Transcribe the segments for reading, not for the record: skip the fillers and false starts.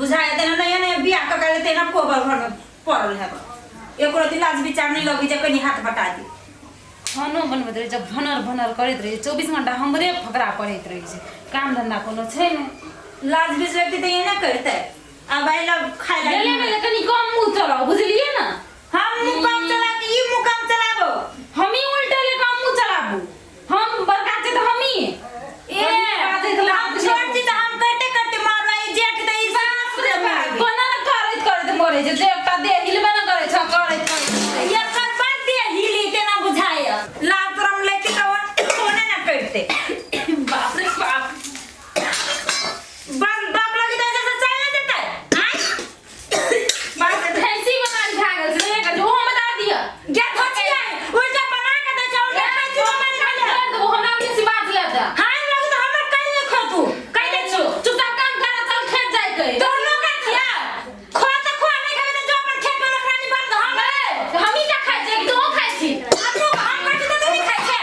बुझाय तेना नया नया बियाह कऽ के तेना कोबर घर में पड़ल है एको रति लाज विचार नहीं लगी जे कनी हाथ बटा दी। खानो बनबैत रहै जब भनर भनर करैत रहै 24 घंटा हमरे फकरा पड़ैत रहै छै, काम धंधा कोनो छै नहि। लाज बीच लगती तऽ एना करतै। आब आइ लग खाय ला गेले बेले कनी कम मुँह चलाओ, बुझलियै ने? हम मुँह कम चला के ई मुँह कम चलाबो। हम ही उल्टे ले कम मुँह चलाबू, हम बड़का छै तऽ हम ही। ए हम छोट छी तऽ हम करते करते मारला ई जेठ तऽ ई बाप रे बाप कोना ने करैत करैत मरै छै, जे एकटा देह हिलबे ने करै छै, करैत करैत एकर बड़ देह हिली तेना बुझाय। लाज शरम लेके तऽ ओने ना करते। बाप रे बाप, बम बम लगी तऽ ऐसे चल ना जेतै। आय बाप रे, भैंसी बीमारी भए गेल छै एकर, ओहो बता दिअ। गे धोचिया उल्टा बना के दै छै, उल्टा खाइ छी बीमारी भए गेल। कर देबो, हमरा बेसी बात ले दे। हां लग तऽ हमर कहि नहि खो तू, कहि दै छौ। चुपचाप काम कर, चल खेत जाय के। तोहर नौकर छिया, खो तऽ खो, नहि खेबै तऽ जो अपन खेत में नौकरानी बन के। हम हमही का खाइ छियै कि तोहो खाइ छी? आ तू हम खाइ छी तऽ तू भी खाइ छै।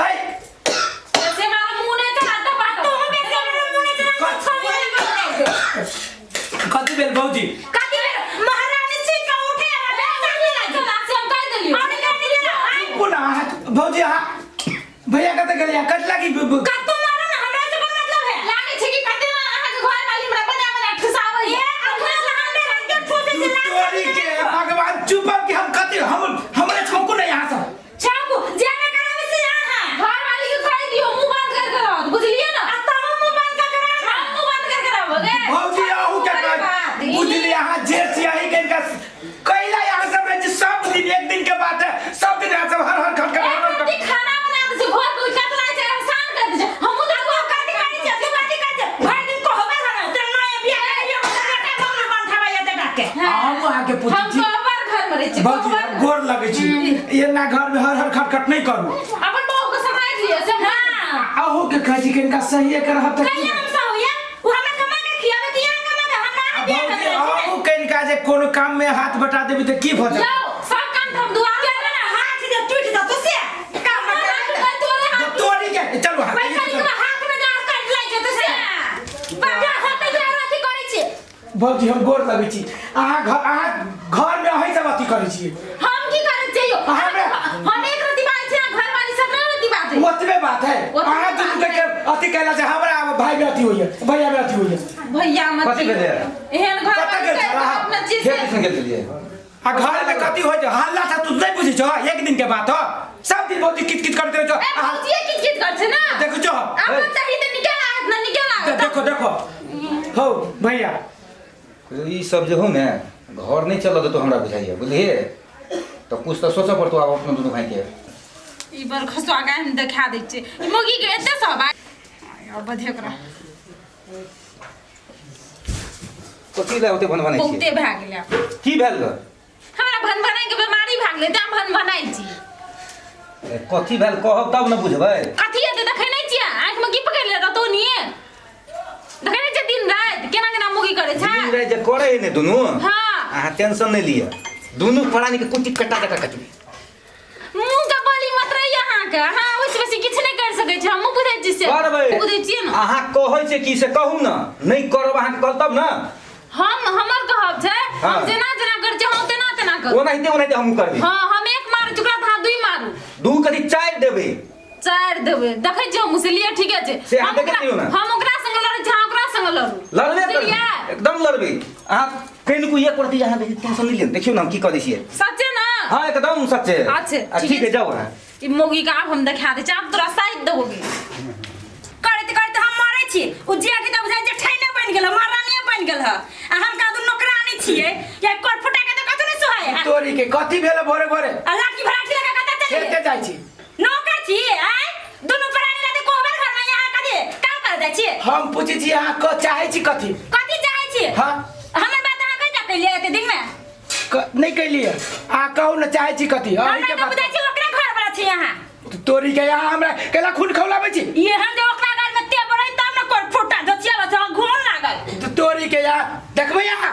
आय ऐ से हमरा मुँह नहि चला तऽ बात तू बेसी हमरा मुँह नहि चला, तू छोड़ दे। कथी भेल भौजी? कथी भेल? महारानी सुति कऽ उठे आ सामने लागी। चला से हम कहि देलियौ। और निकाल दे ना। आय कोना अहाँ भौजी, अहाँ भैया कतऽ गेलियै? कत लागी कतौ मारो ना, हमरा से कोन मतलब है? लागै छै कि कते ना अहाँके घर वाली हमरा बना बना ठुसाबै। ए अपना से हमरा रंग के ठोके से लाज। तोरी के भगवान, चुप अब कि हम कथी हम हमरे छौकू नहीं यहाँ सब छौकू जे ना करावे से अहाँ घर वाली के कहि दियौ मुँह बंद करके रहत, बुझलियै ना? आ तब मुँह बंद कर के रह। हम मुँह बंद करके रहबो गे। भौजी अहू के कह बुझलियै अहाँ जे छी अही के इनका कैला यहाँ सब रहै छी सब दिन, एक दिन के बात है, सब दिन यहाँ सब हर हर खट खट हर हर खट। खाना बना दै छै, घर के कतला छै, एहसान कर दै छै। हमहूँ तऽ तू कथी करै छै? तू कथी करै छै? भरि दिन कहबे हन ते नया बियाह के लियो बेटा बंगला बन खाबै एते डाके। हम अहाँके पूछै हम छी कोबर घर में रहै छी। भौजी हम गोर लगै छी, एना घर में हर हर खट खट नहीं करू। अपन बहू के सम्हारि लिअ से। हां अहू के कहै छी कि इनका सहिए के रहब तऽ की? कहिया हम सहुया? उ हमरा कमा के खियावे कि यहाँ कमा के हमरा आ बियाह भौजी कर अहू के इनका जे कोनो काम में हाथ बटा देबी तऽ की भऽ जेतै? यौ सब काम हम दुआ के ना हाथ जे टूट जतो से काम हाथ बटा में तोरे हाथ तोरी के चलू हाथ पैसा निकला हाथ में जा काट लै जतो से बाबा होते जे अथी करै छी। भौजी हम गोर लगै छी, अहाँ घर अहाँ घर में अहीं सब अथी करै छियै। हम की करै छियै यौ? हमरा हम एक रति बात छै, घर वाली सब रति बात है। ओतबे बात है। ओतबे अहाँ बात दुनू के है। अथी कैला से हमरा भाई में अथी होइए, भैया में अथी होइए। भैया मत कथी भेलै? एहन घर कतऽ वाली गेल के छलाह? अपना चीज खेत से दिसन गेल छलियै। आ घर में कथी होइ छै हल्ला से तू नहीं बुझै छौ, एक दिन के बात हो, सब दिन भौजी किच किच करते रहै छौ। ए भौजी किच किच कर छै ना? देखो छौ। अपन चाही तऽ निकल आयत ना, निकल आयत। देखो देखो हो भैया ई सब जे हो ने घर नहीं चलऽ देतो हमरा बुझाइए, बुझलिए? तऽ कुछ तऽ सोचऽ पड़तो आब अपना दुनू भाई के। ई बर खसुआ गाय हम देखा दै छियै, ई मौगी के एते सब आ बधे ओकरा। कथी लए ओते भनभनाइ छियै? बहुते भए गेलै। की भेल? हमरा भनभनाइ के बीमारी भए गेलै तें भनभनाइ छी। ए, कथी भेल कहब तब ने बुझबै। कथी हेतै देखै नहि छियै? आँखिमे की पकड़ि लेतौ तो निये? देखै नहि छियै दिन राति केना केना मुगी करै छै? दिन राति जे करै है ने दुनू। हाँ। अहाँ टेंशन नहि लिअ, दुनू प्राणी के कुटी कटा जका कटबै। मुँह के बोली मत रही अहाँके, अहाँ ओहिसँ बेसी किछु नहि करि सकै छी, हमहूँ बुझै छी से। करबै। बुझै छियै ने। अहाँ कहै छै की से कहू ने, नहि करब अहाँके कहल तब ने। हम हमर कहब छै हाँ। हम जेना जेना करै छियै हम तेना तेना करू। ओनाहिते ओनाहिते हमहूँ करबै। हाँ, हम एक मारू चुकरा तऽ अहाँ दुई मारू। दू कथी चारि देबै। चारि देबै, देखै छियै हम से लिए ठीके छै। से अहाँ हम देखैत ओकरा रहियौ ने। हम ओकरा संग लड़ै छी, अहाँ ओकरा संग लड़ू। लड़बे करबै, बुझलियै? एकदम लड़बै। अहाँ कनिको एक रति अहाँ टेंशन नहि लिअ, देखियौ ने हम की करै छियै। सच्चे ना? हाँ एकदम सच्चे। अच्छे, आ ठीक है, जाओ अहाँ। ई मौगी के आब हम देखा दै छी, आब तोरा साइड देबोगे। करैत करैत हम मरै छी, उ जेठ तऽ बुझाइ जे ठैने बनि गेल, महारानीये बनि गेल ह, आ हम कादू नौकरानी छियै, या कर फुटा के तऽ कतौ नहि सोहाय है। तोरी के कथी भेल भोरे भोरे? आ लाठी भराठी लगा कतऽ चलि खेते गेल? जाइ छी। नौकर छी आय, दुनू प्राणी रहते कोबर घर में यहाँ कथी काम कर जाइ छी? हम पूछै छी अहाँ क चाहै छी कथी? कथी चाहै छी? हाँ। हमर बात अहाँ कहिया कैलियै एते दिन में? नहीं कैलियै, अहाँ कहू ने चाहै छी कथी? हमरा अहींके तऽ बात। बुझाइ छी ओकरा घर वाला छी अहाँ। तोरी के यहाँ हमरा केला खून खौलाबै छी? एहन जे ओकरा घर में ते बड़ै तब ने कोर फुटा धोचिया बस घूम लागल। तो तोरी के यहाँ देखबै अहाँ,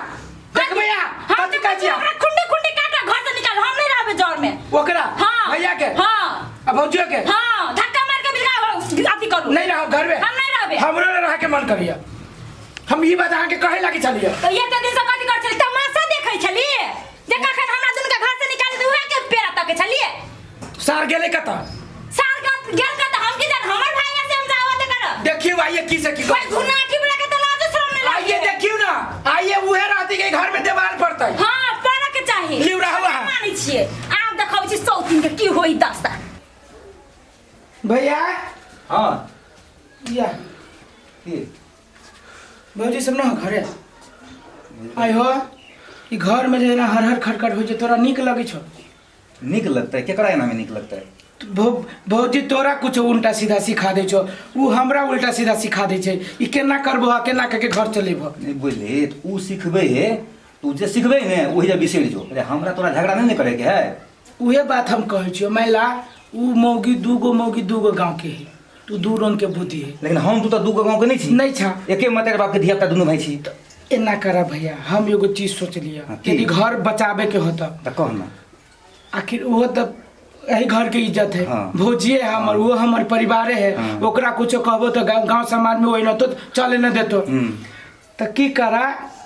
देखबै अहाँ हम कथी कहै छी अहाँ? ओकरा खुंडी खुंडी काट के घर से निकाल, हम नहीं रहबै जर में। ओकरा? हाँ। भैया के? हाँ। आ भौजियो के? हाँ, धक्का मार के बिलगा अथी करू। नहीं रहब घर में। हम नहीं रहबै। हमरो नहीं रह के मन करिया। हम ई बात अहाँके कहे लागी छलियै। तो ये तो दिन से कथी कर छली, तमाशा देखै छलिए जे कखन हमरा दुनू के घर से निकाल दे, उहे के पेड़ा तक छलिए। सार गेलै कतऽ? सार गेल कतऽ हम की जान, हमर भाई से हम जावत कर। देखियौ आइए की से की कोई घुनाठी वाला के तो लाज शरम नहीं आइए लागे। देखियौ ना, आइए उहे रहती के घर में देवाल पड़तै। हां, पड़े के चाही। लिउ रहू अहाँ। मानै छियै, आब देखबै छी सौतीन के की होई दशा। भैया। हाँ। या की भौजी सब ना घरे आइ हो, ई घर में जे हर हर खटखट होइ छै, तोरा नीक लगै छौ? नीक लगतै केकरा? एना में नीक लगतै? भौजी तोरा कुछ उल्टा सीधा सिखा दै छौ, उ हमरा उल्टा सीधा सिखा दै छै। ई केना करबो आ केना करके घर चलेबो? नहीं बुझली, तऽ उ सिखबै हे, तू जे सिखबै ने ओही जे बिसरि जो। अरे हमरा तोरा झगड़ा नहीं ने करे के है। उहे बात हम कहै छियौ, मैला उ मौगी दूगो मौगी दूगो गाँव के है, तू दू रंग के बुद्धि है। लेकिन हम तू तऽ दूगो गाँव के नहीं छी। नहीं छा। एके मतेर बाप के धिया पुता दुनू भाई छी। एना करा भैया, हम एगो चीज सोचलियै। हाँ, की? यदि घर बचाबे के होता तऽ कह ना। आखिर वो तो यही घर के इज्जत है। हाँ। भौजिए है हमर, वो हमर परिवारे है। हाँ। ओकरा कुछो कहबो तो गाँव गाँव समाज में वही न तो चले न देतो। तो की करा,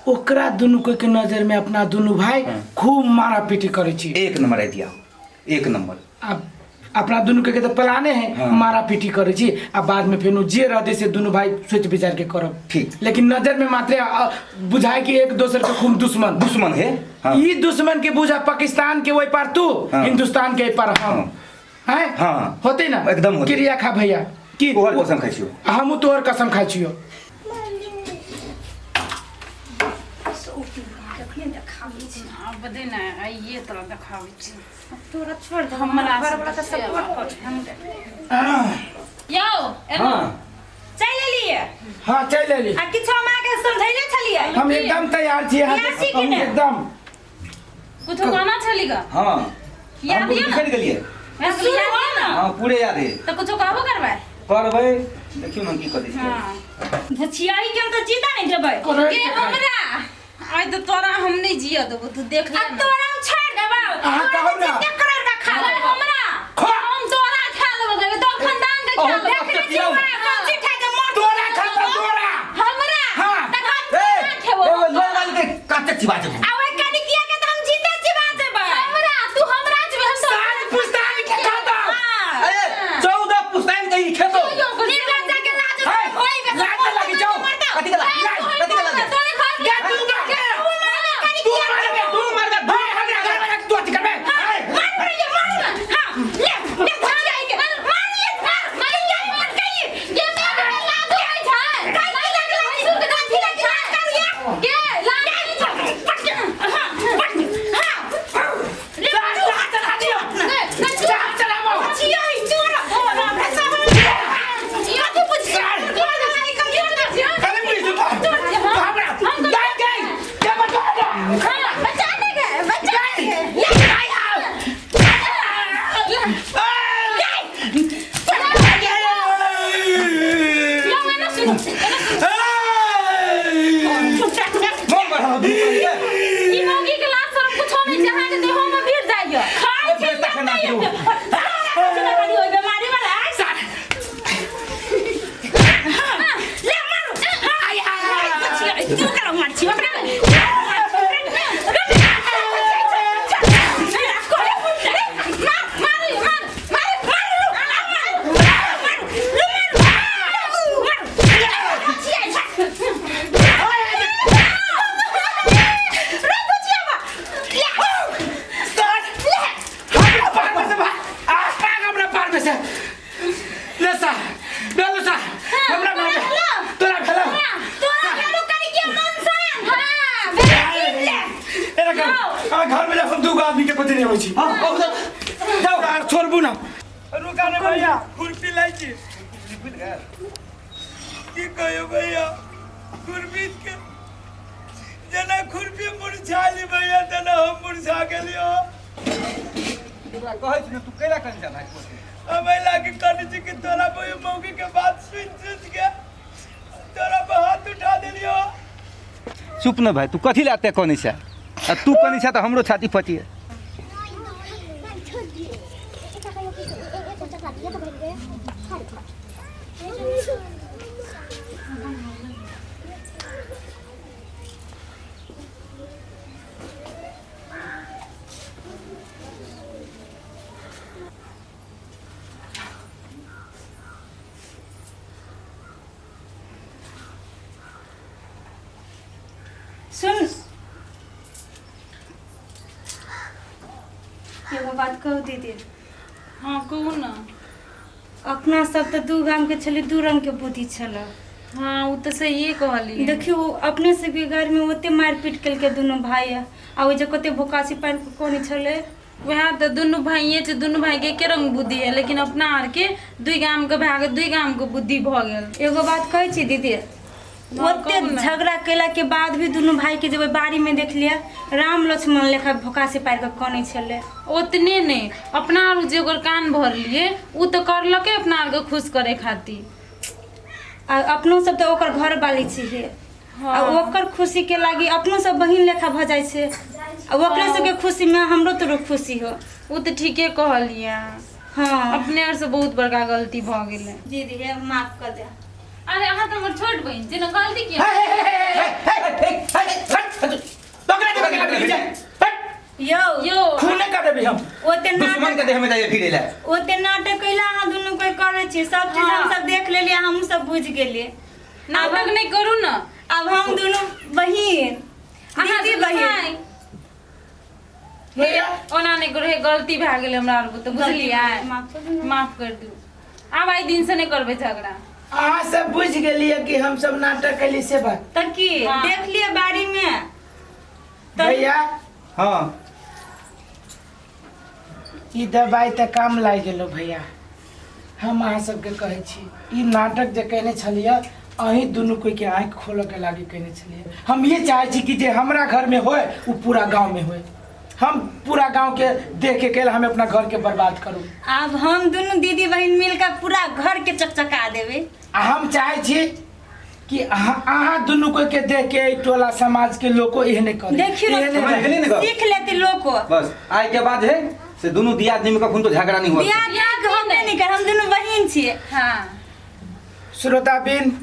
ओकरा दुनू कोई के नजर में अपना दुनू भाई हाँ। खूब मारा पीटी करे छी। एक नंबर आइडिया, एक नंबर। अब अपना दुनू के तो प्लाने है। हाँ। मारा पीटी करे छी आ बाद में फेनु जे रहते से दुनू भाई सोच विचार के करब। ठीक। लेकिन नजर में मात्र बुझाए कि एक दोसर के खूब दुश्मन दुश्मन है। हाँ। ई दुश्मन के बुझा पाकिस्तान के वही पार तू, हाँ। हिंदुस्तान के पार हम। हाँ। हैं? हाँ। होते ना? एकदम होते। क्रिया खा भैया की तोहर कसम खाइ छियौ। हमहूँ तोहर कसम खाइ छियौ। आब दे ने, आइए तोरा देखाबै छी। तोरा छोड़ दे, हमरा घर वाला तऽ सपोर्ट कर हमरे। यौ हाँ। चलि एलियै? हाँ, चलि एली। आ किछो हम अहाँके समझैले छलियै? हम एकदम तैयार छी अहाँ तैयार छी कि हम ने? एकदम। कुछो कहना छली गा? हाँ। याद हम यऽ ने? बिसरि गेलियै। मैं शुरू याद हो यऽ ने? हाँ, पूरे याद है। तऽ कुछो कहबो करबै? करबै, देखियौ ने की करै छियै। हाँ। भुचियारी के हम तऽ जीता नहि देबै। के हमरा आइ तऽ तोरा हम नहि जियऽ देबो, तू देख ले आ ने। तोरा हम छोड़ि देबौ। अहाँ कहू ना। कते करोड़ का खा अरे लेबौ। हमरा हम तोरा खा लेबो गए, तोर खानदान के खा अहूँ लेबो। देख ले छी ओकरा, सब्जी खाइ के मोन। तोरा खाता तोरा। हमरा हाँ। तऽ हम ए, तोरा खेबो। एगो लोल वाली के कते चिबा जेबो। आ ओहि कनिकिया के तऽ हम जीते चिबा देबै। हमरा तू हमरा जेबै, हम तोरा सात पुस्तान के खाता। हाँ। अरे 14 पुस्ताइन के ई खेतो। निर्लज्जा के लाज है, होई बे। लाज लागी जाओ। कथी के लाज? कथी के लाज? तोरे घर गे तू मार गे। तू मार गे, तू मार गे। भाई हमरा घर में जाके तू अथी करबे। मार पड़िए, मार ना। हाँ, ले, ले, भुचियारी के। मार लिए, मार, मार लिए, मार कहिए। ये मेरे लाज होइ छै। काहे की लाज होइ छै? काहे की लाज करिए? के लाज पटके, हाँ, पटके, हाँ। ले, चार तू चार चला दियो। ने ने चार चलाबो। भुचियारी, चोरा, तोरा, भैंसा कथी बुझिया? अरे मुझे तू हमरा गई गई के बता दो। बचा दे गे, बचा दे गे। यौ एना सुनू, एना सुनू। मोन बढ़ाओ दू ये। ई मौगी के लाज शरम कुछो नहि छै, अहाँके देहो मे भिड़ जाइए। खाइ छै बेटा खाना जतै दियौ। खाली ओहि बेमारी वाला। ले मारू। हाँ, भुचियारी, तू करा मार छी ओकरा। मार, मार, मार, मार, मार, मार, मार, मार, भुचियारी। हमरा पार में से भाग। आ भाग हमरा पार में से। ले सा ले सा हमरा मार दे। तोरा भेलो। तोरा भेलो कनिके मनसान। हाँ, भेल। एना कर, हमरा घर में जा, हम दूगो आदमी के पति नहीं आबै छी। हाँ, बहुत जाओ यार, छोड़बू ना। रुका रे भैया, खुरपी लै छी। की कहियो भैया, खुरपी के जेना खुरपी मुरझा ली भैया, तेना हम मुरझा गेलियो। तोरा कहै छी ने, तू कैला कन जा भाई पोते? हम एहि लागी कहने छी कि तोरा पर मौगी के बात सुनि सुनि के तोरा पर हाथ उठा देलियो। चुप न भाई, तू कथी ला एते कनै छै? आ तू कनै छै तऽ हमरो छाती फटिए। सुन एगो बात कहू दीदी। हाँ कहू ना। अपना सब तऽ दू गाम के छली, दू रंग के बुद्धि छल। हाँ ओ तऽ सहिए कहलियै। देखियौ अपने सबके घर में ओते मारपीट केलकै दुनू भाई, आ ओहि जे कते भोकासी पारि कऽ कोनी छलै। वएह तऽ दुनू भाइये छै, दुनू भाई के एके रंग बुद्धि है, लेकिन अपना आरके दुई गाम के भए गेल, दुई गाम के बुद्धि भऽ गेल। एगो बात कहै छी दीदी, ओते कहू ने। झगड़ा केला के बाद भी दुनू भाई के जब बाड़ी में देखलियै राम लक्ष्मण लेखा भोकासी पारि कऽ कनै छलै। ओतने नहि, अपना आर जे ओकर कान भरलियै ओ तऽ करलकै अपना आरके खुश करे खातिर। आ अपनो सब तऽ ओकर घर वाली छियै। हाँ। आ ओकर खुशी के लागी अपनो सब बहिन लेखा भऽ जाइ छै, आ ओकरे सबके खुशी में हमरो तोरो खुशी हो। ओ तऽ ठीके कहलियै। हाँ अपने आर से बहुत बड़का गलती भऽ गेलै। दीदी हे माफ कर दे। अरे अहाँ तऽ हमर छोट बहिन छी ने, गलती किया? यौ यौ खूने कर देबी हम। ओते दुश्मन के नाटक देह में जाइए फिरे ला। ओते नाटक कैला अहाँ दुनू कोई करै छी, सब चीज हाँ। हम सब देख लेलियै, हमहूँ सब बुझि गेलियै। नाटक नहि करू ने। आब हम दुनू बहिन अहाँ दीदी दुनू बहिन भाई। हे ओना नहि करू, हे गलती भए गेलै हमरा आरके तऽ बुझलियै। माफ कर दू। माफ कर दू, आब आइ दिन से नहि करबै झगड़ा। अहाँ सब बुझि गेलियै कि हम सब नाटक कैली से बात? तऽ की हाँ। देख लिअ बाड़ी में तऽ भैया। हाँ ई दवाई तऽ काम लागि गेलो भैया। हम अहाँ सबके कहै छी ई नाटक जे कहने छलियै अहीं दुनू कोई के आँखि खोलऽ के लागी कहने छलियै। हम ये चाहै छी कि जे हमरा घर में होए वो पूरा गांव में होए। हम पूरा गांव के देख के केल हम अपना घर के बर्बाद करू। आब हम दुनू दीदी बहिन मिलकर पूरा घर के चकचका देबै। आ हम चाहै छी कि अहाँ दुनू कोई के देख के एहि टोला समाज के लोको एहने करे। देखियौ एहने समझ गेली ने गप? सीख लेती लोको। बस आइ के बाद है से दुनू दियादनी में कखन तो झगड़ा नहीं हुआ। दियादनी होबे नहीं कर, हम दुनू बहिन छियै। हाँ श्रोताबिन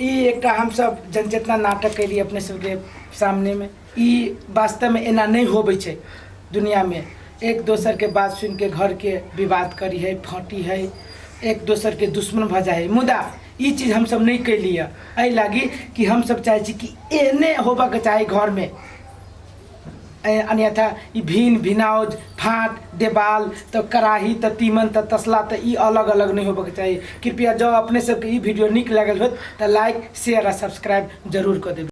ई एकटा हमसब जनचेतना नाटक कैली अपने सबके सामने में। ई वास्तव में एना नहीं होबै छै दुनिया में। एक दोसर के बात सुन के घर के विवाद करी है, फटी है, एक दोसर के दुश्मन भऽ जाइ है। मुदा ई चीज हमसब नहीं कैली है एहि लागी कि हमसब चाहै छी कि एहने होबऽके चाही घर में, अन्यथा ई भिन भिनाउज फाट देवाल तऽ कड़ाही तऽ तीमन तऽ तसला तऽ ई अलग अलग नहीं होबऽके चाही। कृपया जँ अपने सबके ई वीडियो नीक लागल होत तऽ लाइक शेयर आ सब्सक्राइब जरूर कऽ देबै।